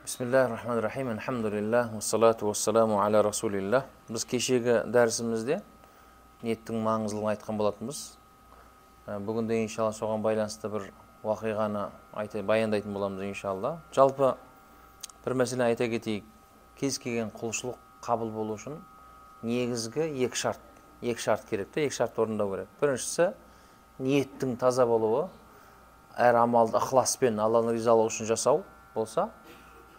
Бисмиллахир-рахманир-рахим. Альхамдулиллах, уассалату уассаламу аля расулиллах. Біз кешегі дәрісімізде ниеттің маңыздылығын айтқан болатынбыз. Бүгін де иншалла соған байланысты бір уақиғаны баяндайтын боламыз иншалла. Жалпы бір мәселе айта кетейік. Кез келген құлшылық қабыл болу үшін негізгі екі шарт керек те, екі шарт орындау керек. Біріншісі ниеттің таза болуы, әр амалды ықыласпен Алланың ризалығы үшін жасау болса,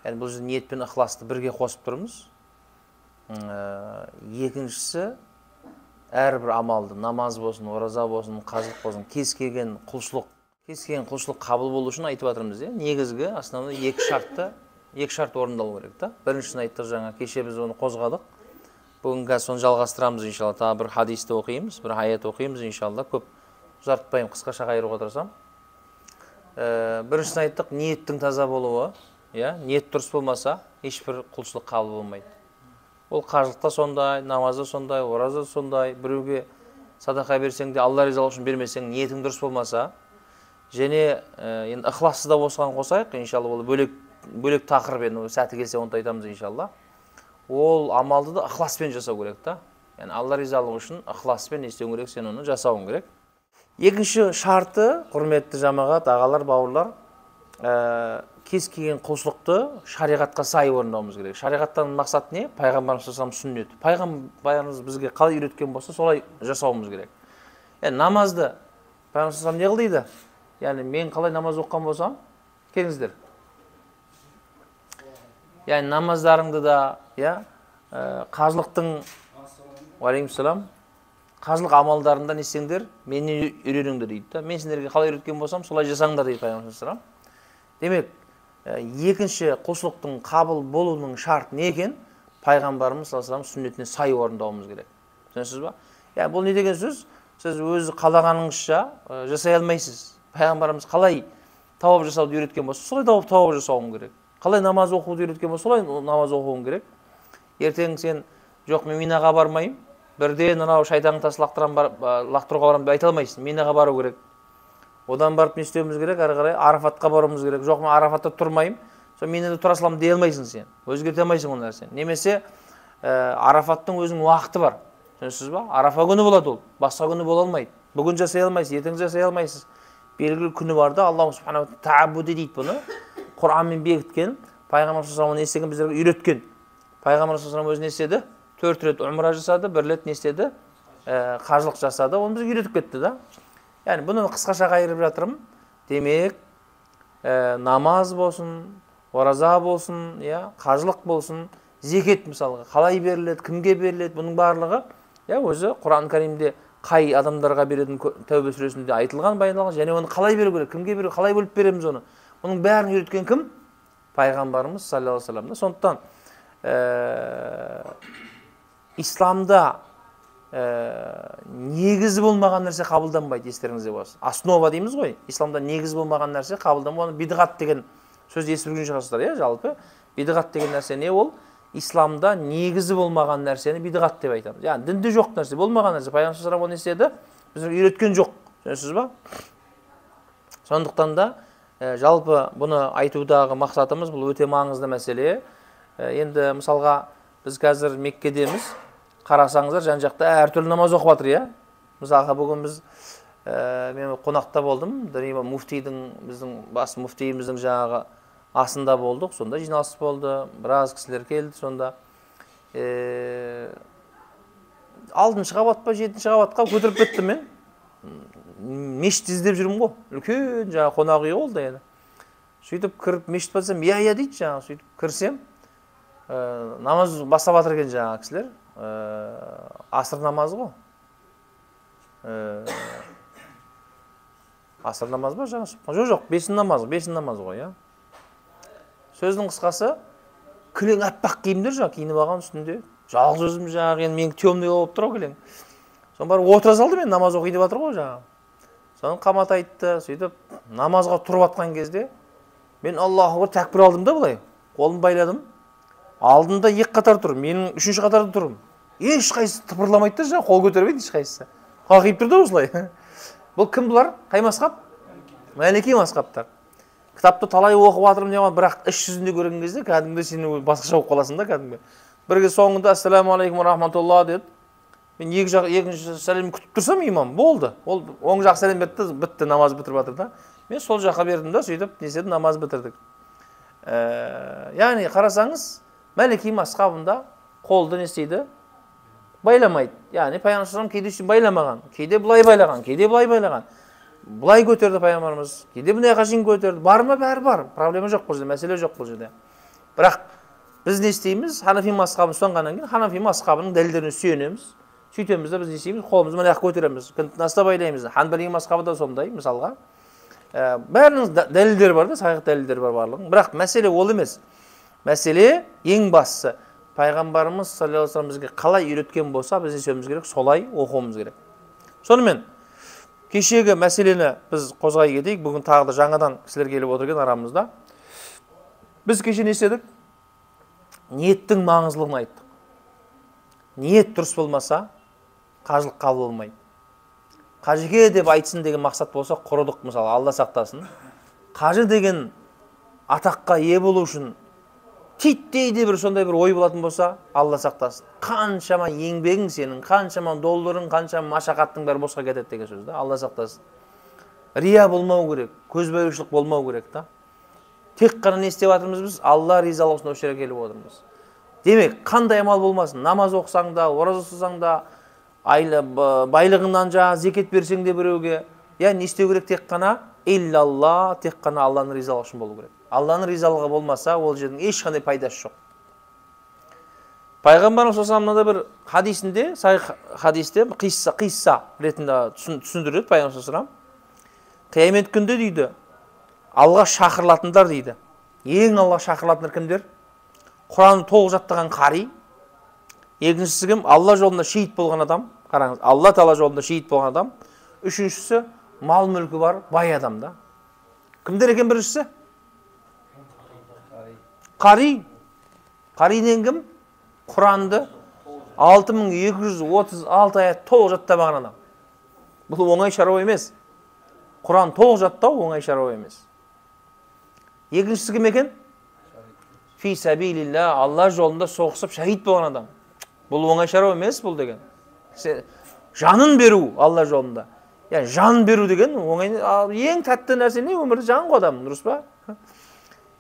яғни бұл жерде ниет пен ықыласты бірге қосып тұрмыз. Екіншісі әрбір амалды, намаз болсын, ораза болсын, қажылық болсын, кез келген құлшылық қабыл болу үшін айтып жатырмыз, иә? Негізгі, основной екі шарт орындалу керек та. Біріншісін айттық жаңа, кеше біз оны қозғадық. Бүгін қазір соны жалғастырамыз иншалла. Тағы бір хадисті оқимыз, бір аят оқимыз иншалла. Көп ұзартпаймын, қысқаша қайыруға тырысамын. Біріншісін айттық, ниеттің таза болуы, иә? Ниет дұрыс болмаса, ешбір құлшылық қабыл болмайды. Ол қажылықта сондай, намазда сондай, ораза сондай, біреуге садақа берсең де, Алла ризалығы үшін бермесең, ниетің дұрыс болмаса, және енді ықыласты да осыған қосайық, иншалла, ол бөлек тақырып енді, сәті келсе оны да айтамыз иншалла. Ол амалды да ықыласпен жасау керек та. Яғни Алла ризалығы үшін ықыласпен не істеуің керек, сен оны жасауың керек. Екінші шарты, құрметті жамағат, ағалар, бауырлар, кез келген құлшылықты шариғатқа сай орындауымыз керек. Шариғаттан мақсат не? Пайғамбарымыз саллаллаху алейхи вассалам сүннеті. Пайғамбарымыз бізге қалай үйреткен болса, солай жасауымыз керек. Яғни намазды Пайғамбарымыз саллаллаху алейхи вассалам не қыл дейді? Яғни мен қалай намаз оқыған болсам, келіңіздер. Яғни намаздарыңды да, иә, қажылықтың, уалейкумассалам, қажылық амалдарында не істеңдер, менен үйреніңдер дейді да. Мен сендерге қалай үйреткен болсам, солай жасаңдар дейді Пайғамбарымыз саллаллаху алейхи вассалам. Демек, екінші құлшылықтың қабыл болуының шарты не екен? Пайғамбарымыз саллаллаху алейхи вассалам сүннетіне сай орындауымыз керек. Түсінесіз ба? Яғни бұл не деген сөз? Сіз өз қалағаныңызша жасай алмайсыз. Пайғамбарымыз қалай тауап жасауды үйреткен болса, солай тауап жасауың керек. Қалай намаз оқуды үйреткен болса, солай намаз оқуың керек. Ертең сен, жоқ, мен Минаға бармаймын, бірден анау шайтанның тас лақтыруға барамын деп айта алмайсың. Минаға бару керек. Одан барып не істеуіміз керек? Әрі қарай Арафатқа баруымыз керек. Жоқ, мен Арафатта тұрмаймын, сол Минада тұра саламын дей алмайсың сен. Өзгерте алмайсың ол нәрсені. Немесе Арафаттың өзінің уақыты бар. Түсінесіз ба? Арафа күні болады ол. Басқа күні бола алмайды. Бүгін жасай алмайсыз, ертең жасай алмайсыз. Белгілі күні бар да, Аллах субханаху ва тағала дейді бұны. Құранмен бекіткен, Пайғамбар саллаллаху алейхи вассалам не істеген, біздерге үйреткен. Пайғамбар саллаллаху алейхи вассалам өзі не істеді? 4 рет умра жасады, 1 рет не істеді? Қажылық жасады. Оны бізге үйретіп кетті да. Яғни бұны қысқаша қайырып жатырмын. Демек, намаз болсын, ораза болсын, иә, қажылық болсын, зекет мысалға қалай беріледі, кімге беріледі, бұның барлығы, иә, өзі Құран Кәрімде қай адамдарға беретін Тәубе сүресінде айтылған, баяндалған, және оны қалай беру керек, кімге беру, қалай бөліп береміз оны. Бұның бәрін үйреткен кім? Пайғамбарымыз саллаллаху алейхи вассалам. Сондықтан исламда негізі болмаған нәрсе қабылданбайды, естеріңізде болсын. Основа дейміз ғой, исламда негізі болмаған нәрсе қабылданбайды. Оны бидғат деген сөзді естіп жүрген шығарсыздар, иә, жалпы. Бидғат деген нәрсе не ол? Исламда негізі болмаған нәрсені бидғат деп айтамыз. Яғни дінде жоқ нәрсе, болмаған нәрсе. Пайғамбар саллаллаху алейхи вассалам оны не істеді? Бізге үйреткен жоқ. Түсінесіз ба? Сондықтан да жалпы бұны айтудағы мақсатымыз бұл өте маңызды мәселе. Енді мысалға біз қазір Меккедеміз. Қарасаңыздар, жан-жақта әртүрлі намаз оқып жатыр, иә? Мысалға бүгін біз, мен қонақта болдым, діни муфтидің, біздің бас муфтиіміздің жаңағы асында болдық, сонда жиналыс болды, біраз кісілер келді сонда. 6-шы қабат па, 7-ші қабатқа көтеріп кеттім мен. Мешіт іздеп жүрмін ғой, үлкен жаңағы қонақ үй болды енді. Сөйтіп кіріп мешіт бассам, иә, иә дейді жаңағы, сөйтіп кірсем, намаз бастап жатыр екен жаңағы кісілер. Асыр намазы ғой. Асыр намазы ба жаңа? Жоқ, жоқ, бесін намазы, бесін намазы ғой, иә. Сөздің қысқасы, кілең аппақ киімдер жаңа киініп алған үстінде. Жалғыз өзім жаңағы енді менің темный болып тұр ғой кілең. Соны барып отыра салдым мен, намаз оқиын деп жатыр ғой жаңағы. Соны қамат айтты, сөйтіп намазға тұрып атқан кезде мен Аллаху акбар тәкбір алдым да былай. Қолымды байладым. Алдында екі қатар тұр, менің үшінші қатарда тұрмын. Ешқайсысы тыпырламайды да, жаңағы қол көтермейді ешқайсысы. Қалқиып тұр да осылай. Бұл кім бұлар? Қай мазхаб? Мәлики мазхабтар. Кітапты талай оқып жатырмын деп, бірақ іс жүзінде көрген кезде кәдімгі сен басқаша болып қаласың да кәдімгі. Бір кез соңында ассалаумағалейкум рахматулла деді. Мен екінші сәлем күтіп тұрсам имам болды. Ол оң жақ сәлем берді, бітті, намаз бітіріп жатыр да. Мен сол жаққа бердім да, сөйтіп не істедім, намаз бітірдік. Яғни қарасаңыз, Мәлики мазхабында қолды не істейді? Байламайды. Яғни пайғамбар саллаллаху алейхи вассалам кейде байламаған, кейде былай байлаған, кейде былай байлаған. Былай көтерді пайғамбарымыз, кейде мына жаққа шейін көтерді. Бар ма? Бәрі бар. Проблема жоқ бұл жерде, мәселе жоқ бұл жерде. Бірақ біз не істейміз? Ханафи мазхабын ұстанғаннан кейін Ханафи мазхабының дәлелдеріне сүйенеміз. Сөйтеміз де біз не істейміз? Қолымызды мына жаққа көтереміз. Кіндіктің байлаймыз. Ханбали мазхабы да сондай, мысалға. Бәрінің дәлелдері бар да, сахих дәлелдері бар барлығының. Бірақ мәселе ол емес. Мәселе ең бастысы пайғамбарымыз саллаллаху алейхи вассалам бізге қалай үйреткен болса, біз не істеуіміз керек? Солай оқуымыз керек. Сонымен кешегі мәселені біз қозғай кетейік. Бүгін тағы да жаңадан кісілер келіп отыр екен арамызда. Біз кеше не істедік? Ниеттің маңыздылығын айттық. Ниет дұрыс болмаса, қажылық қабыл болмайды. Қажыге деп айтсын деген мақсат болса, құрыдық мысалы, Алла сақтасын. Қажы деген атаққа ие болу үшін титтей де бір сондай бір ой болатын болса, Алла сақтасын. Қаншама еңбегің сенің, қаншама долларың, қаншама машақаттың бәрі босқа кетеді деген сөз да, Алла сақтасын. Рия болмау керек, көзбояушылық болмау керек та. Тек қана не істеп жатырмыз біз? Алла ризалығы үшін осы жерге келіп отырмыз. Демек, қандай амал болмасын, намаз оқысаң да, ораза ұстасаң да, байлығыңнан жаңа зекет берсең де біреуге, я не істеу керек? Тек қана иллалла, тек қана Алланың ризалығы үшін болу керек. Алланың ризалығы болмаса, ол жердің ешқандай пайдасы жоқ. Пайғамбарымыз саллаллаху алейхи вассалам бір хадисінде, сахих хадисте қисса ретінде түсіндіреді пайғамбар саллаллаху алейхи вассалам. Қиямет күнде дейді, алға шақырылатындар дейді. Ең алға шақырылатындар кімдер? Құранды толық жаттаған қари. Екіншісі кім? Алла жолында шейіт болған адам. Қараңыз, Алла тағала жолында шейіт болған адам. Үшіншісі мал мүлкі бар бай адам да. Кімдер екен біріншісі? Қари. Қари деген кім? Құранды 6236 аят толық жаттамаған адам. Бұл оңай шаруа емес. Құран толық жаттау оңай шаруа емес. Екіншісі кім екен? Фи сабилилля, Алла жолында соғысып шахид болған адам. Бұл оңай шаруа емес бұл деген. Жанын беру Алла жолында. Яғни жан беру деген оңай, ең тәтті нәрсе не өмірде? Жан ғой адам, дұрыс па?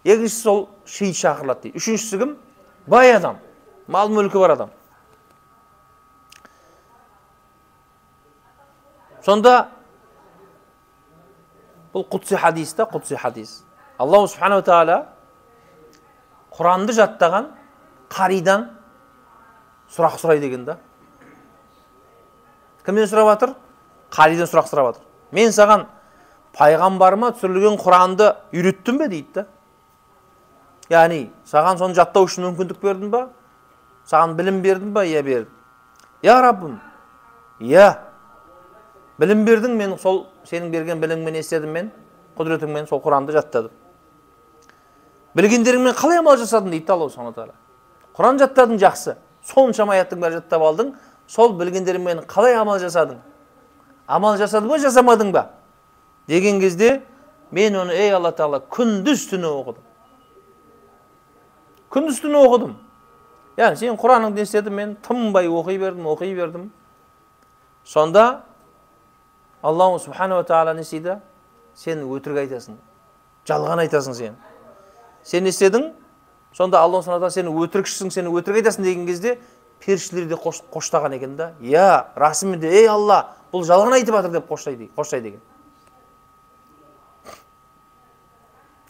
Екіншісі сол шейіт шақырылады дейді. Үшіншісі кім? Бай адам, мал мүлкі бар адам. Сонда бұл құдси хадис та, құдси хадис. Аллаху субханаху ва тағала Құранды жаттаған қаридан сұрақ сұрайды екен да. Кімнен сұрап жатыр? Қаридан сұрақ сұрап жатыр. Мен саған пайғамбарыма түсірілген Құранды үйреттім бе дейді да. Яғни саған соны жаттау үшін мүмкіндік бердім ба? Саған білім бердім ба? Иә, бердім. Я Раббым, иә, білім бердің, мен сол сенің берген біліміңмен істедім мен, құдіретіңмен сол Құранды жаттадым. Білгендеріңмен қалай амал жасадың дейді Алла субхана тағала. Құран жаттадың жақсы, соншама аяттың бәрін жаттап алдың, сол білгендеріңмен қалай амал жасадың? Амал жасадың ба, жасамадың ба? Деген кезде мен оны, ей Алла тағала, күндіз түні оқыдым. Күндіз түні оқыдым. Яғни сен Құраныңды істедім, мен тынбай оқи бердім, оқи бердім. Сонда Аллаху субханаху ва тағала не істейді? Сен өтірік айтасың, жалған айтасың сен. Сен не істедің? Сонда Аллах субханаху ва тағала сен өтірікшісің, сен өтірік айтасың деген кезде періштелер де қоштаған екен да. Я, расымен де, ей Алла, бұл жалған айтып жатыр деп қоштайды, қоштайды екен.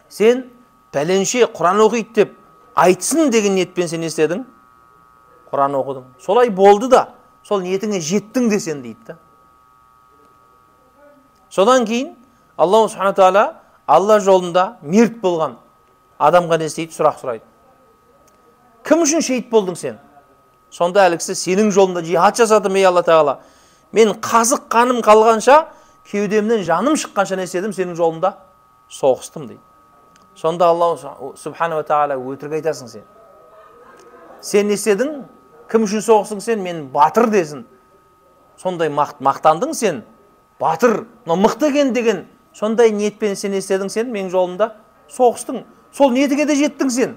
Сен пәленше Құран оқиды деп айтсын деген ниетпен сен не істедің? Құран оқыдың. Солай болды да, сол ниетіңе жеттің де сен дейді да. Содан кейін Аллах субхана тағала Алла жолында мерт болған адамға не істейді? Сұрақ сұрайды. Кім үшін шейіт болдың сен? Сонда әлі кісі сенің жолында жихад жасадым, ей Алла тағала. Мен қазық қаным қалғанша, кеудемнен жаным шыққанша не істедім? Сенің жолында соғыстым дейді. Сонда Аллах субхана тағала өтірік айтасың сен. Сен не істедің? Кім үшін соғыстың сен? Мен батыр десін. Сондай мақтандың сен. Батыр, мынау мықты екен деген сондай ниетпен сен не істедің сен? Менің жолымда Соғыстың. Сол ниетіңе де жеттің сен.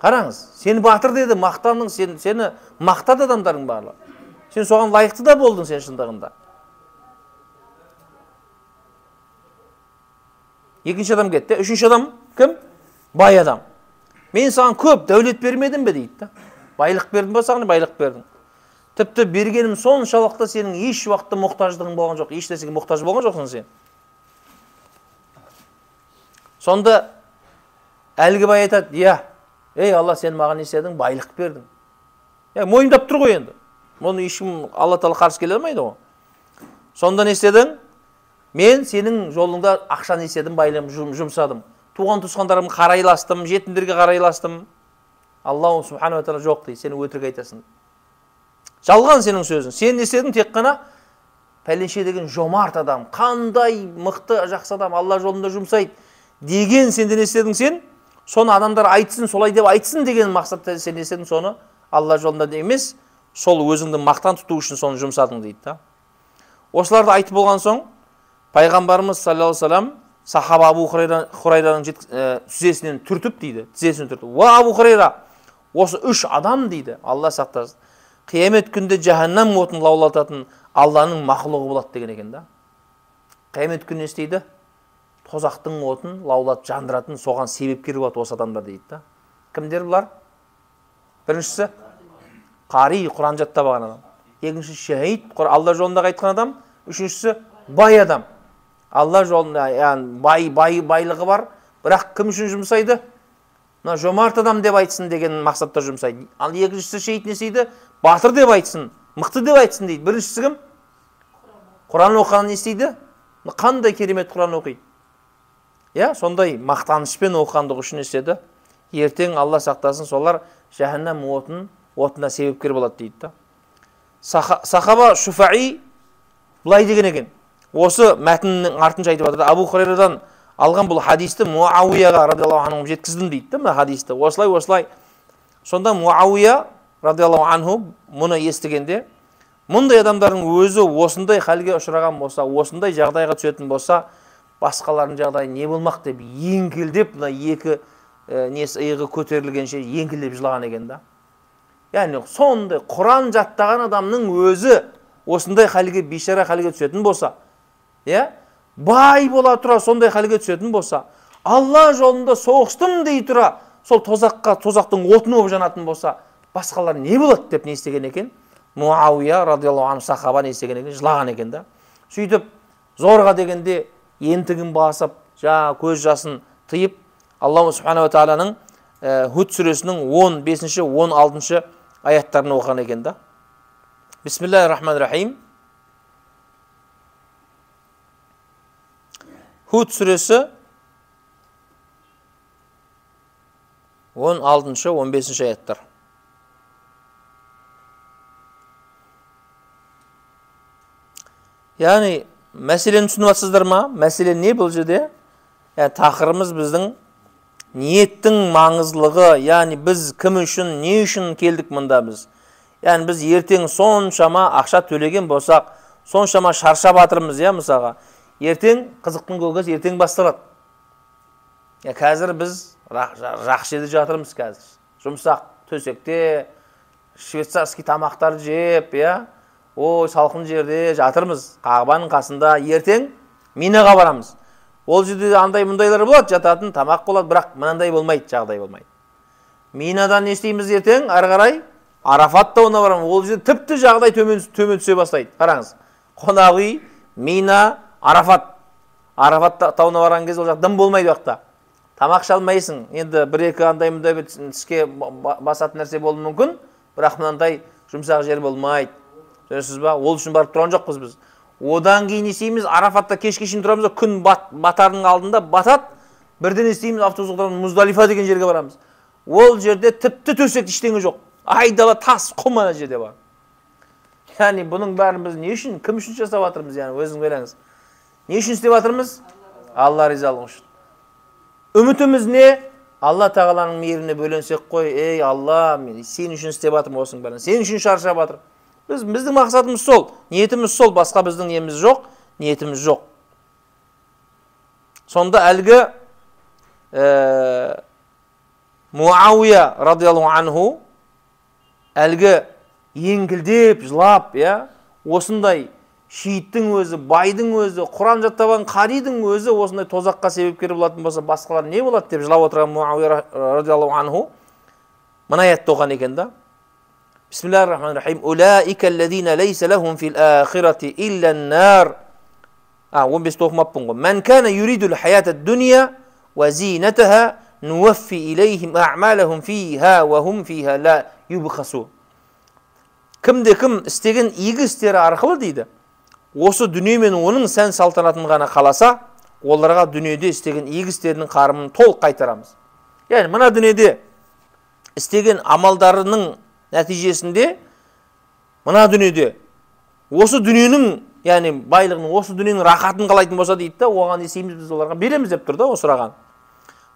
Қараңыз, сені батыр деді, мақтандың, сені мақтады адамдардың барлығы. Сен соған лайықты да болдың сен шындығында. Екінші адам кетті. Үшінші адам кім? Бай адам. Мен саған көп дәулет бермедім бе дейді да. Байлық бердім ба саған? Байлық бердім. Тіпті бергенім соншалықты сенің еш уақытта мұқтаждығың болған жоқ, еш нәрсеге мұқтаж болған жоқсың сен. Сонда әлгі бай айтады, иә, ей Алла, сен маған не істедің? Байлық бердің. Я, мойындап тұр ғой енді. Мұны ешкім Алла тағала қарсы келе алмайды ғой. Сонда не істедің? Мен сенің жолыңда ақшаны істедім, байлығымды жұмсадым. Туған туысқандарымға қарайластым, жетімдерге қарайластым. Аллаху субханаху ва тағала жоқ дейді, сен өтірік айтасың. Жалған сенің сөзің. Сен не істедің? Тек қана пәленше деген жомарт адам, қандай мықты жақсы адам, Алла жолында жұмсайды деген сенде не істедің сен? Соны адамдар айтсын, солай деп айтсын деген мақсатта сен не істедің? Соны Алла жолында емес, сол өзіңді мақтан тұту үшін соны жұмсадың дейді да. Осыларды айтып болған соң, Пайғамбарымыз саллаллаху алейхи вассалам сахаба Абу Хурайраның тізесінен түртіп дейді, тізесінен түртіп. Уа Абу Хурайра, осы үш адам дейді, Алла сақтасын, қиямет күнде жаһаннам отын лаулататын Алланың мақұлығы болады деген екен да. Қиямет күні не істейді? Тозақтың отын лаулатып жандыратын, соған себепкер болады осы адамдар дейді да. Кімдер бұлар? Біріншісі қари, Құран жаттап алған адам. Екіншісі шәһид, Алла жолында қайтқан адам. Үшіншісі бай адам. Алла жолында, яғни бай байлығы бар, бірақ кім үшін жұмсайды? Мына жомарт адам деп айтсын деген мақсатта жұмсайды. Ал екіншісі шейіт не істейді? Батыр деп айтсын, мықты деп айтсын дейді. Біріншісі кім? Құран оқыған не істейді? Қандай керемет Құран оқиды. Я, сондай мақтанышпен оқығандығы үшін не істеді? Ертең Алла сақтасын, солар жаһаннам отына себепкер болады дейді да. Сахаба Шуфаи былай деген екен. Осы мәтіннің артынша айтып жатыр. Абу Хурайрадан алған бұл хадисті Муауияға радиаллаху анху жеткіздім дейді да, мына хадисті. Осылай осылай. Сонда Муауия радиаллаху анху мұны естігенде, мұндай адамдардың өзі осындай халге ұшыраған болса, осындай жағдайға түсетін болса, басқалардың жағдайы не болмақ деп еңкілдеп, мына екі несі иығы көтерілгенше еңкілдеп жылаған екен да. Яғни сондай Құран жаттаған адамның өзі осындай халге, бейшара халге түсетін болса, иә, бай бола тұра сондай халге түсетін болса, Алла жолында соғыстым дей тұра сол тозаққа, тозақтың отыны болып жанатын болса, басқалар не болады деп не істеген екен? Муауия радиаллаху анху сахаба не істеген екен? Жылаған екен да. Сөйтіп зорға дегенде ентігін басып, жаңа көз жасын тыйып, Аллаху субханаху ва тағаланың Худ сүресінің 15-ші, 16-шы аяттарын оқыған екен да. Бисмиллахир-рахманир-рахим. Худ сүресі 16-шы, 15-ші аяттар. Яғни, мәселені түсініп жатсыздар ма? Мәселе не бұл жерде? Яғни, тақырыбымыз біздің ниеттің маңыздылығы, яғни біз кім үшін, не үшін келдік мұнда біз? Яғни біз ертең соншама ақша төлеген болсақ, соншама шаршап жатырмыз, иә, мысалға. Ертең қызықтың көкесі ертең басталады. Я, қазір біз жақсы жерде жатырмыз қазір. Жұмсақ төсекте, швейцарский тамақтар жеп, иә, ой, салқын жерде жатырмыз, Қағбаның қасында. Ертең Минаға барамыз. Ол жерде андай мұндайлар болады, жататын тамақ болады, бірақ мынандай болмайды, жағдай болмайды. Минадан не істейміз ертең? Ары қарай Арафат тауына барамыз. Ол жерде тіпті жағдай төмен түсе бастайды. Қараңыз, қонақ үй, Мина, Арафат. Арафат тауына барған кезде ол жақ дым болмайды уақытта. Тамақ іше алмайсың. Енді бір-екі андай мұндай бір тіске басатын нәрсе болуы мүмкін, бірақ мынандай жұмсақ жер болмайды. Түсінесіз ба? Ол үшін барып тұрған жоқпыз біз. Одан кейін не істейміз? Арафатта кешке шейін тұрамыз, күн батардың алдында батады. Бірден не істейміз? Автобусқа отырамыз, Муздалифа деген жерге барамыз. Ол жерде тіпті төсек ештеңе жоқ. Айдала тас, құм ана жерде бар. Яғни бұның бәрін біз не үшін, кім үшін жасап жатырмыз? Яғни өзіңіз ойлаңыз. Не үшін істеп жатырмыз? Алла ризалығы үшін. Үмітіміз не? Алла тағаланың мейіріміне бөленсек қой. Ей Алла, мен сен үшін істеп жатырмын осының бәрін. Сен үшін шаршап жатырмын. Біздің мақсатымыз сол, ниетіміз сол, басқа біздің неміз жоқ, ниетіміз жоқ. Сонда әлгі Муауия радиаллаху анху әлгі еңкілдеп жылап, иә, осындай шииттің өзі, байдың өзі, Құран жаттаған қаридің өзі осындай тозаққа себепкер болатын болса, басқалар не болады деп жылап отырған Муауия радиаллаху анху мына аятты оқыған екен да. Бисмиллахир-рахманир-рахим. Улаика аллазина лейса лахум фил ахирати илля ан-нар. 15-ті оқымаппын ғой. Ман кана юридул хаята ад-дуния ва зинатаха нуаффи илейхим а'малахум фиха ва хум фиха ла юбхасун. Кімде кім істеген игі істері арқылы дейді, осы дүние мен оның сән салтанатын ғана қаласа, оларға дүниеде істеген игі істерінің қарымын толық қайтарамыз. Яғни мына дүниеде істеген амалдарының нәтижесінде мына дүниеде осы дүниенің, яғни байлығының, осы дүниенің рахатын қалайтын болса дейді да, оған не істейміз біз, оларға береміз деп тұр да, ол сұраған.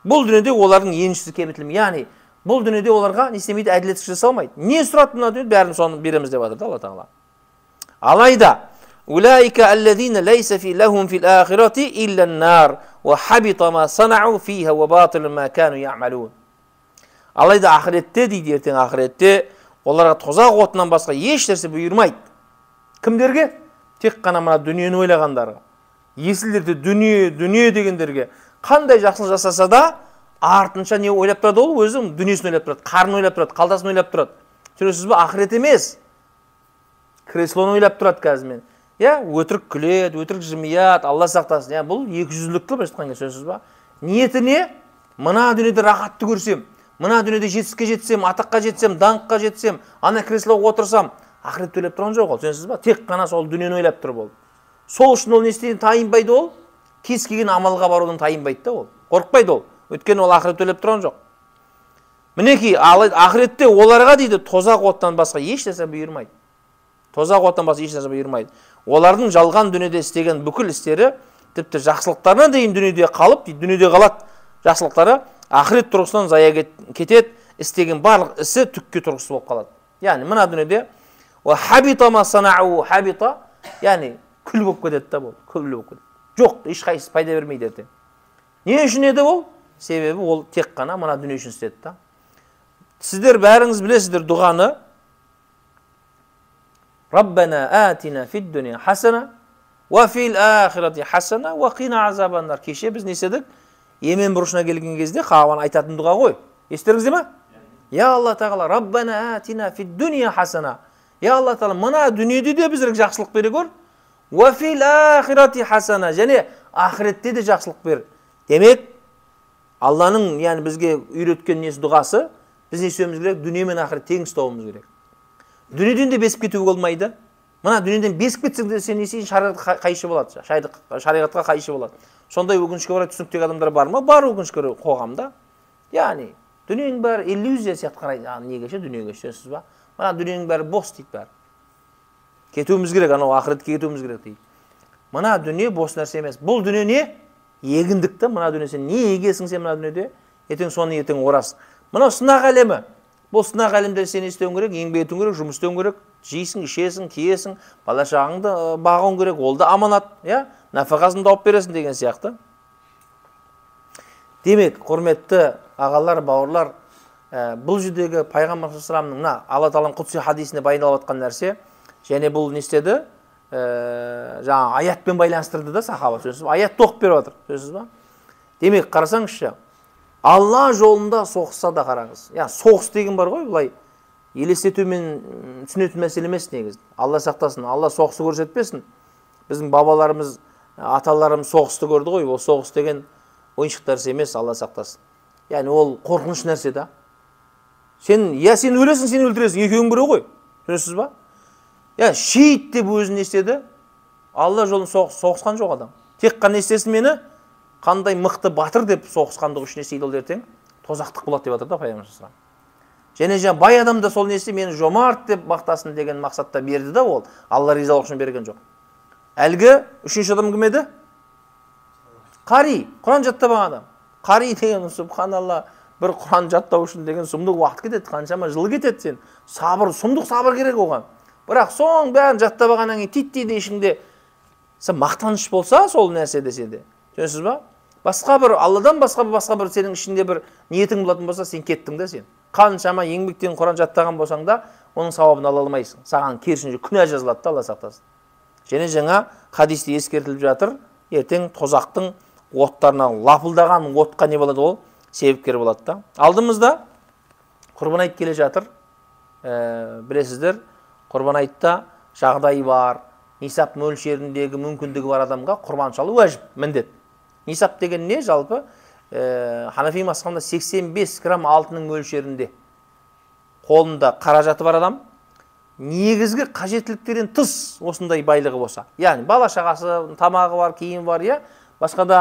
Бұл дүниеде олардың еншісі кемітілмейді. Яғни бұл дүниеде оларға не істемейді, әділетсіздік жасалмайды. Не сұрады мына дүниеде, бәрін соны береміз деп жатыр да Алла Тағала. Алайда улаика аллазина лайса фи лахум фил ахирати илля ан-нар ва хабита ма санау фиха ва батил ма кану яъмалун. Алайда ақыретте дейді, ертең ақыретте оларға тозақ отынан басқа еш нәрсе бұйырмайды. Кімдерге? Тек қана мына дүниені ойлағандарға. Есілдерде дүние, дүние дегендерге қандай жақсылық жасаса да, артынша не ойлап тұрады ол? Өзі дүниесін ойлап тұрады, қарнын ойлап тұрады, қалтасын ойлап тұрады. Түсінесіз бе? Ақырет емес. Креслоны ойлап тұрады қазір мен. Иә, өтірік күледі, өтірік жымияды, Алла сақтасын. Иә, бұл екіжүзділік былайша айтқан кезде, түсінесіз бе? Ниеті не? Мына дүниеде рахатты көрсем, мына дүниеде жетістікке жетсем, атаққа жетсем, даңққа жетсем, ана креслоға отырсам, ақыретті ойлап тұрған жоқ ол, түсінесіз бе? Тек қана сол дүниені ойлап тұр болды. Сол үшін ол не істейді? Тайынбайды ол. Кез келген амалға барудан тайынбайды да ол. Қорықпайды ол. Өйткені ол ақыретті ойлап тұрған жоқ. Мінекей, ақыретте оларға дейді, тозақ оттан басқа еш нәрсе бұйырмайды. Тозақ оттан басқа еш нәрсе бұйырмайды. Олардың жалған дүниеде істеген бүкіл істері, тіпті жақсылықтарына дейін дүниеде қалып, дейді, дүниеде қалады жақсылықтары, ақырет тұрғысынан зая кетеді, істеген барлық ісі түкке тұрғысыз болып қалады. Яғни мына дүниеде хабита ма санау хабита, яғни күл болып кетеді да бұл, күл болып кетеді. Жоқ, ешқайсысы пайда бермейді ертең. Не үшін еді ол? Себебі ол тек қана мына дүние үшін істеді да. Сіздер бәріңіз білесіздер дұғаны. Раббана атина фид дуния хасана уа фил ахирати хасана уа қина азабаннар. Кеше біз не істедік? Емен бұрышына келген кезде Қағбаны айтатын дұға ғой. Естеріңізде ме? Я Алла Тағала, Раббана атина фид дуния хасана. Я Алла Тағала, мына дүниеде де біздерге жақсылық бере көр. Уа фил ахирати хасана. Және ақыретте де жақсылық бер. Демек, Алланың, яғни бізге үйреткен несі дұғасы, біз не істеуіміз керек? Дүние мен ақырет тең ұстауымыз керек. Дүниеден де бесіп кетуге болмайды. Мына дүниеден бесіп кетсең де сен не істейсің? Шариғатқа қайшы болады. Шариғатқа қайшы болады. Сондай өкінішке орай түсініктегі адамдар бар ма? Бар өкінішке орай қоғамда. Яғни дүниенің бәрі иллюзия сияқты қарайды. Неге ше, дүниеге түсінесіз ба? Мына дүниенің бәрі бос дейді бәрі. Кетуіміз керек, анау ақыретке кетуіміз керек дейді. Мына дүние бос нәрсе емес. Бұл дүние не? Егіндік та, мына дүние сен не егесің сен мына дүниеде, ертең соны ертең орасың. Мынау сынақ әлемі. Бұл сынақ әлемде сен не істеуің керек? Еңбек етуің керек, жұмыс істеуің керек, жейсің, ішесің, киесің, бала шағаңды бағуың керек, ол да аманат, иә? Нәпақасын тауып бересің деген сияқты. Демек, құрметті ағалар, бауырлар, бұл жердегі Пайғамбар саллаллаху алейхи мына Алла Тағаланың құдси хадисінде баяндалып жатқан нәрсе, және бұл не істеді? Жаңа аятпен байланыстырды да сахаба, түсінесіз бе? Аятты оқып беріп жатыр, түсінесіз бе? Демек, қарасаңызшы, Алла жолында соғысса да қараңыз. Яғни соғыс деген бар ғой, былай елестетумен түсінетін мәселе емес негізі. Алла сақтасын, Алла соғысты көрсетпесін. Біздің бабаларымыз, аталарымыз соғысты көрді ғой. Ол соғыс деген ойыншық нәрсе емес, Алла сақтасын. Яғни ол қорқыныш нәрсе да. Сен, я сен өлесің, сен өлтіресің, екеуің біреу ғой. Түсінесіз ба? Я шейіт деп өзін не істеді? Алла жолын соғысқан жоқ адам. Тек қана не істесін мені? Қандай мықты батыр деп соғысқандығы үшін не істейді ол ертең? Тозақтық болады деп жатыр да Пайғамбар саллаллаху алейхи вассалам. Және жаңа бай адам да сол не істе, мені жомарт деп мақтасын деген мақсатта берді да ол. Алла ризалығы үшін берген жоқ. Әлгі үшінші адам кім еді? Қари, Құран жаттап алған адам. Қари деген, субханалла, бір Құран жаттау үшін деген сұмдық уақыт кетеді, қаншама жыл кетеді сен. Сабыр, сұмдық сабыр керек оған. Бірақ соның бәрін жаттап алғаннан кейін титтей де ішіңде сен мақтаныш болса сол нәрсе десе де. Түсінесіз ба? Басқа бір Алладан басқа бір сенің ішінде бір ниетің болатын болса, сен кеттің да сен. Қаншама еңбектен Құран жаттаған болсаң да, оның сауабын ала алмайсың. Саған керісінше күнә жазылады да, Алла сақтасын. Және жаңа хадисте ескертіліп жатыр, ертең тозақтың оттарына лапылдаған отқа не болады ол? Себепкер болады да. Алдымызда Құрбан айт келе жатыр. Білесіздер, Құрбан айтта жағдайы бар, нисап мөлшеріндегі мүмкіндігі бар адамға құрбан шалу уәжіп, міндет. Нисап деген не жалпы? Ханафи мазхабында 85 грамм алтынның мөлшерінде қолында қаражаты бар адам, негізгі қажеттіліктерден тыс осындай байлығы болса, яғни бала шағасы, тамағы бар, киімі бар, иә, басқа да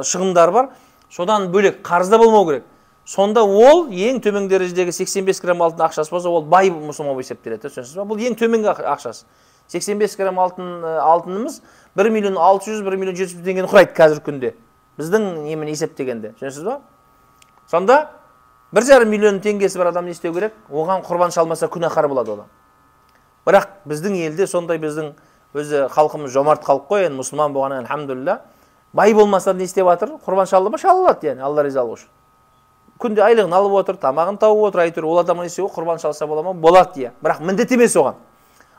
шығындар бар, содан бөлек қарызда болмау керек. Сонда ол ең төмен дәрежедегі 85 грамм алтын ақшасы болса, ол бай мұсылман болып есептеледі, түсінесіз ба? Бұл ең төменгі ақшасы. 85 грамм алтынымыз 1 миллион 600, 1 миллион 700 теңгені құрайды қазіргі күнде. Біздің немен есептегенде, түсінесіз ба? Сонда 1,5 миллион теңгесі бар адам не істеу керек? Оған құрбан шалмаса күнәһар болады адам. Бірақ біздің елде сондай, біздің өзі халқымыз жомарт халық қой, енді мұсылман болғаннан альхамдулилля, бай болмаса не істеп жатыр? Құрбан шалды ма? Шала алады, яғни Алла ризалығы үшін. Күнде айлығын алып отыр, тамағын тауып отыр, әйтеуір ол адамға не істеу керек? Құрбан шалса бола ма? Болады, иә. Бірақ міндет емес оған.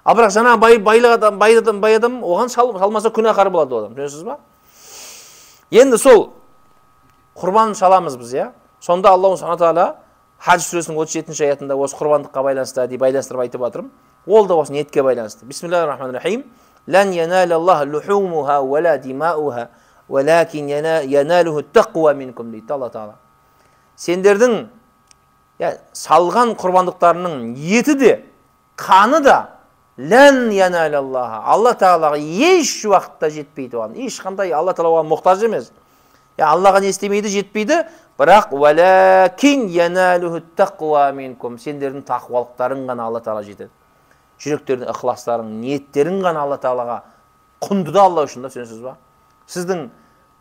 Ал бірақ жаңа байлық адам, бай адам оған шалмаса күнәһар болады ол адам. Түсінесіз ба? Енді сол құрбан шаламыз біз, иә. Сонда Аллаһу субхана тағала Хадж сүресінің 37-ші аятында осы құрбандыққа байланысты әдейі байланыстырып айтып жатырмын. Ол да осы ниетке байланысты. Бисмиллахир-рахманир-рахим. Лан яналаллаху лухумуха ва ла димауха, валакин яналуху тақва минкум дейді Алла Тағала. Сендердің салған құрбандықтарының еті де, қаны да лән яналаллаха, Алла Тағалаға еш уақытта жетпейді оған. Ешқандай Алла Тағала оған мұқтаж емес. Аллаға не істемейді, жетпейді, бірақ уалакин яналуху тақва минкум, сендердің тақуалықтарың ғана Алла Тағала жетеді. Жүректердің ықыластарың, ниеттерің ғана Алла Тағалаға құнды да Алла үшін да, түсінесіз ба? Сіздің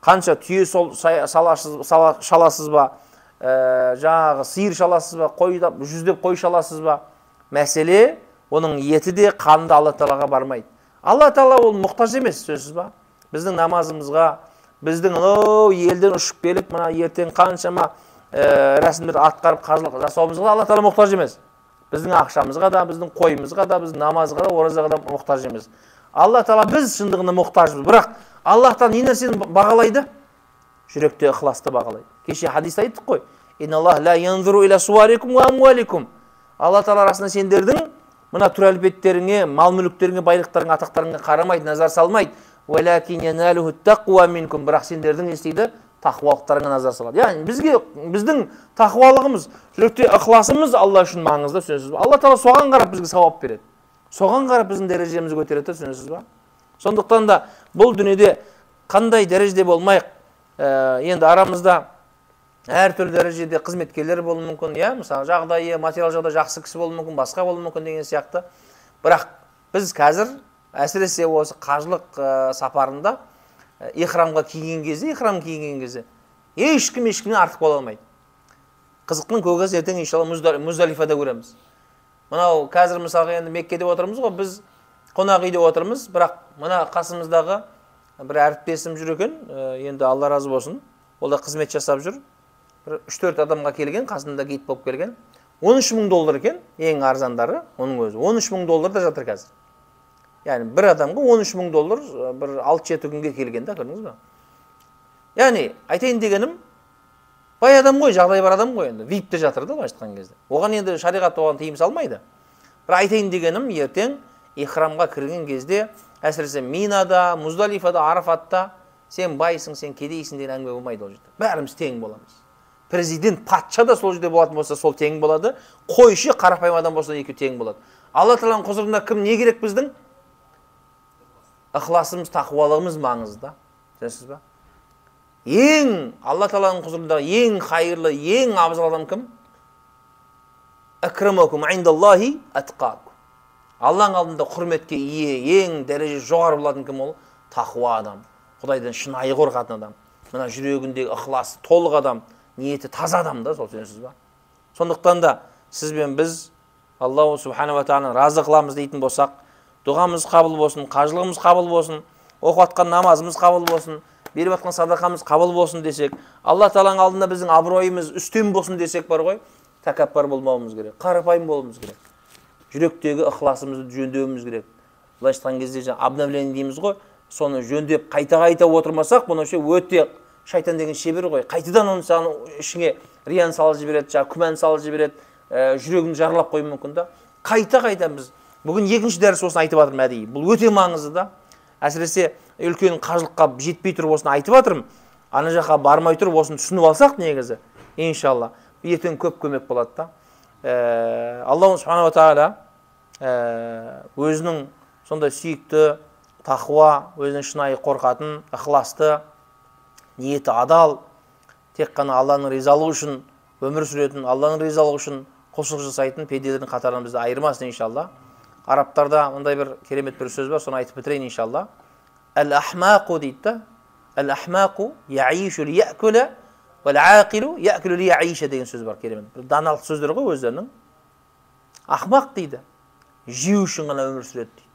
қанша түйе шаласыз ба, жаңағы сиыр шаласыз ба, қойдап, жүздеп қой шаласыз ба, мәселе оның еті де қаны да Алла Тағалаға бармайды. Алла Тағала ол мұқтаж емес, түсінесіз ба? Біздің намазымызға, біздің елден ұшып келіп, мына ертең қаншама рәсімдер атқарып қажылық жасауымызға Алла Тағала мұқтаж емес. Біздің ақшамызға да, біздің қойымызға да, біздің намазға да, оразаға да мұқтаж емес. Алла Тағала біз шындығында мұқтажбыз. Бірақ Аллах Тағала не нәрсені бағалайды? Жүректе ықыласты бағалайды. Кеше хадисте айттық қой. Инналлах ла янзуру иля суарикум ва амваликум. Алла Тағала арасында сендердің мына түр әлпеттеріңе, мал-мүліктеріңе, байлықтарыңа, атақтарыңа қарамайды, назар салмайды. Уалакин яналуху тақва минкум. Бірақ сендердің не істейді? Тақуалықтарыңа назар салады. Яғни біздің тақуалығымыз, жүректе ықыласымыз Алла үшін маңызды, түсінесіз ба? Алла Тағала соған қарап бізге сауап береді. Соған қарап біздің дәрежемізді көтереді, түсінесіз ба? Сондықтан да бұл дүниеде қандай дәрежеде болмайық, енді арамызда әртүрлі дәрежеде қызметкерлер болуы мүмкін, иә, мысалы жағдайы, материал жағдайы жақсы кісі болуы мүмкін, басқа болуы мүмкін деген сияқты. Бірақ біз қазір әсіресе осы қажылық сапарында ихрамға киген кезде, ихрам киген кезде ешкім ешкімнен артық бола алмайды. Қызықтың көгесі ертең иншалла Муздалифада көреміз. Мынау қазір мысалға енді Меккеде отырмыз ғой, біз қонақ үйде отырмыз, бірақ мына қасымыздағы бір әріптесім жүр екен, енді Алла разы болсын, ол да қызмет жасап жүр. Бір 3-4 адамға келген, қасында гид болып келген. 13 мың доллар екен, ең арзандары, оның өзі. 13 мың доллар да жатыр қазір. Яғни бір адамға 13 мың доллар бір 6-7 күнге келген да, көрдіңіз ба? Яғни айтайын дегенім, бай адам ғой, жағдайы бар адам ғой енді, вип-те жатыр да, былайша айтқан кезде. Оған енді шариғат оған тыйым салмайды. Бірақ айтайын дегенім, ертең ихрамға кірген кезде, әсіресе Минада, Муздалифада, Арафатта, сен байсың, сен кедейсің деген әңгіме болмайды ол жерде. Бәріміз тең боламыз. Президент, патша да сол жерде болатын болса, сол тең болады. Қойшы, қарапайым адам болса, екеуі тең болады. Алла Тағаланың құзырында кім не керек біздің? Ықыласымыз, тақуалығымыз маңызды да. Түсінесіз ба? Ең Алла Тағаланың құзырында ең қайырлы, ең абзал адам кім? Акрамакум индаллахи атқакум. Алланың алдында құрметке ие, ең дәреже жоғары болатын кім ол? Тақуа адам. Құдайдан шынайы қорқатын адам. Мына жүрегіндегі ықыласы толық адам, ниеті таза адам да, сол түсінесіз ба? Сондықтан да сіз бен біз Аллаху субханала тағаланы разы қыламыз дейтін болсақ, дұғамыз қабыл болсын, қажылығымыз қабыл болсын, оқып жатқан намазымыз қабыл болсын, беріп жатқан садақамыз қабыл болсын десек, Алла тағаланың алдында біздің абыройымыз үстем болсын десек бар ғой, тәкаппар болмауымыз керек, қарапайым болуымыз керек. Жүректегі ықыласымызды жөндеуіміз керек. Былайша айтқан кезде жаңа обновление дейміз ғой, соны жөндеп қайта-қайта отырмасақ, бұны ше өте шайтан деген шебер ғой. Қайтадан оны саған ішіңе риян салып жібереді, жаңа күмән салып жібереді, жүрегіңді жаралап қоюы мүмкін да. Қайта-қайта біз бүгін екінші дәріс осыны айтып жатырмын әдейі. Бұл өте маңызды да. Әсіресе үлкен қажылыққа жетпей тұрып осыны айтып жатырмын. Ана жаққа бармай тұрып осыны түсініп алсақ негізі, иншалла, ертең көп көмек болады да. Аллаху субханаху ва тағала өзінің сондай сүйікті, тақуа, өзінің шынайы қорқатын, ықыласты, ниеті адал, тек қана Алланың ризалығы үшін өмір сүретін, Алланың ризалығы үшін құлшылық жасайтын пенделердің қатарынан бізді айырмасын иншалла. Арабтарда мындай бір керемет бір сөз бар, соны айтып бітірейін иншалла. Әл-ахмақу дейді да, әл-ахмақу яишу лиякула, вәл-ақилу якулу лияиша деген сөз бар, керемет. Бір даналық сөздер ғой өздерінің. Ахмақ дейді, жеу үшін ғана өмір сүреді дейді.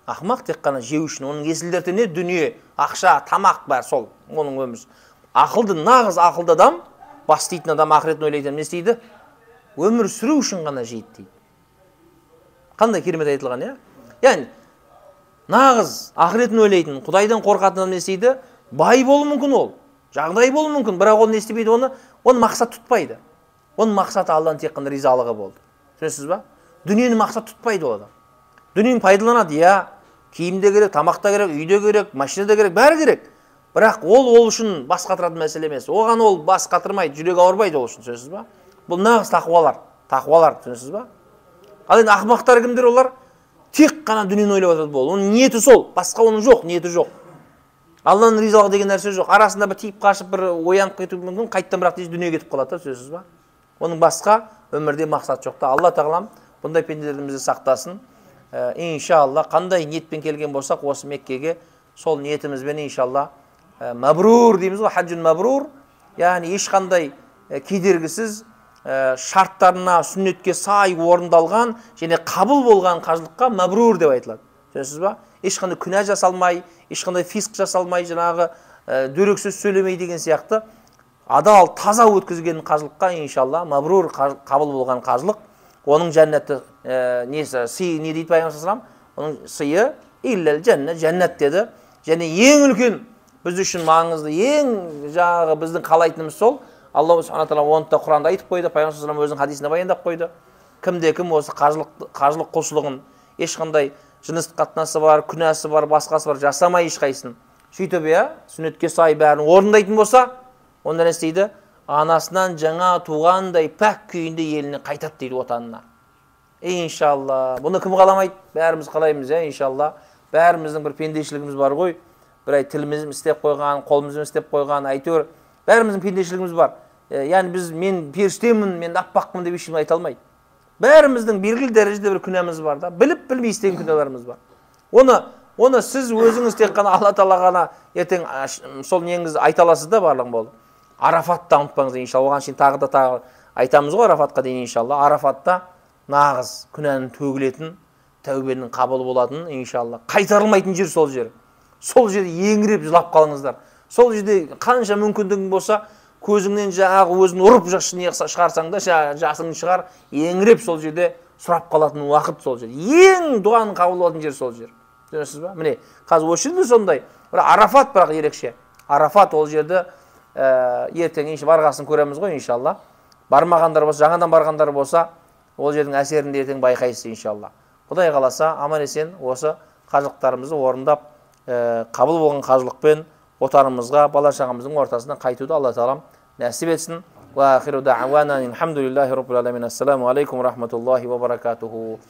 Ахмақ тек қана жеу үшін, оның есіл дерті не? Дүние, ақша, тамақ бар, сол оның өмірі. Ақылды, нағыз ақылды адам, бас дейтін адам, ақыретін ойлайтын адам не істейді? Өмір сүру үшін ғана жейді дейді. Қандай керемет айтылған, иә? Яғни, нағыз ақыретін ойлайтын, Құдайдан қорқатын адам не істейді? Бай болуы мүмкін ол, жағдай болуы мүмкін, бірақ ол не істемейді оны? Оны мақсат тұтпайды. Оның мақсаты Алланың тек қана ризалығы болды. Түсінесіз ба? Дүниені мақсат тұтпайды ол адам. Дүниені пайдаланады, иә, киім де керек, тамақ та керек, үй де керек, машина да керек, бәрі керек. Бірақ ол үшін бас қатыратын мәселе емес. Оған ол бас қатырмайды, жүрегі ауырмайды ол үшін, түсінесіз ба? Бұл нағыз тақуалар, тақуалар, түсінесіз ба? Ал енді ақымақтар кімдер олар? Тек қана дүниені ойлап отырады болды. Оның ниеті сол, басқа оның жоқ, ниеті жоқ. Алланың ризалығы деген нәрсе жоқ. Арасында бір тиіп қашып, бір оянып кетуі мүмкін, қайтадан бірақ тез дүниеге кетіп қалады, түсінесіз ба? Оның басқа өмірде мақсат жоқ та. Алла тағалам бұндай пенделерді бізді сақтасын. Иншалла, қандай ниетпен келген болсақ, осы Меккеге сол ниетімізбен иншалла мабрур дейміз ғой, хаджун мабрур, яғни ешқандай кедергісіз, шарттарына, сүннетке сай орындалған және қабыл болған қажылыққа мабрур деп айтылады. Түсінесіз ба? Ешқандай күнә жасалмай, ешқандай фисқ жасалмай, жаңағы дөрекі сөз сөйлемей деген сияқты адал, таза өткізген қажылыққа иншалла мабрур қабыл болған қажылық, оның жәннатты несі, сыйы не дейді пайғамбар саллаллаху алейхи вассалам? Оның сыйы илләл жәннат, жәннат деді. Және ең үлкен біз үшін маңызды, ең жаңағы біздің қалайтынымыз сол, Алла субхана тағала оны да Құранда айтып қойды, пайғамбар саллаллаху алейхи вассалам өзінің хадисінде баяндап қойды. Кімде кім осы қажылық құлшылығын ешқандай жыныстық қатынасы бар, күнәсі бар, басқасы бар жасамай ешқайсысын, сөйтіп иә, сүннетке сай бәрін орындайтын болса, онда не істейді? Анасынан жаңа туғандай пәк күйінде еліне қайтады дейді, отанына. Иншалла. Бұны кім қаламайды? Бәріміз қалаймыз, иә, иншалла. Бәріміздің бір пендешілігіміз бар ғой. Бір ай тілімізді істеп қойған, қолымызды істеп қойған, әйтеуір бәріміздің пендешілігіміз бар. Яғни біз мен періштемін, мен аппақпын деп ешкім айта алмайды. Бәріміздің белгілі дәрежеде бір күнәміз бар да, біліп білмей істеген күнәларымыз бар. Оны сіз өзіңіз тек қана Алла тағала ғана ертең сол неңізді айта аласыз да, барлығын болды. Арафатта ұмытпаңыз иншалла. Оған шейін тағы да тағы айтамыз ғой Арафатқа дейін иншалла. Арафатта нағыз күнәнің төгілетін, тәубенің қабыл болатын иншалла. Қайтарылмайтын жер сол жер. Сол жерде еңіреп жылап қалыңыздар. Сол жерде қанша мүмкіндігің болса, көзіңнен жаңағы өзін ұрып шығарсаң да, жасыңды шығар, еңіреп сол жерде сұрап қалатын уақыт сол жер. Ең дұғаның қабыл болатын жер сол жер. Түсінесіз ба? Міне, қазір осы жерде сондай. Бірақ Арафат бірақ ерекше. Арафат ол жерді ертең барғасын көреміз ғой иншалла. Бармағандар болса, жаңадан барғандар болса, ол жердің әсерін де ертең байқайсыз иншалла. Құдай қаласа, аман есен осы қажылықтарымызды орындап, қабыл болған қажылықпен отанымызға, бала шағамыздың ортасына қайтуды Алла тағалам нәсіп етсін. Уа ахиру дa'вана алхамдулиллахи раббил аламин. Ассаламу алейкум рахматуллахи ва баракатуху.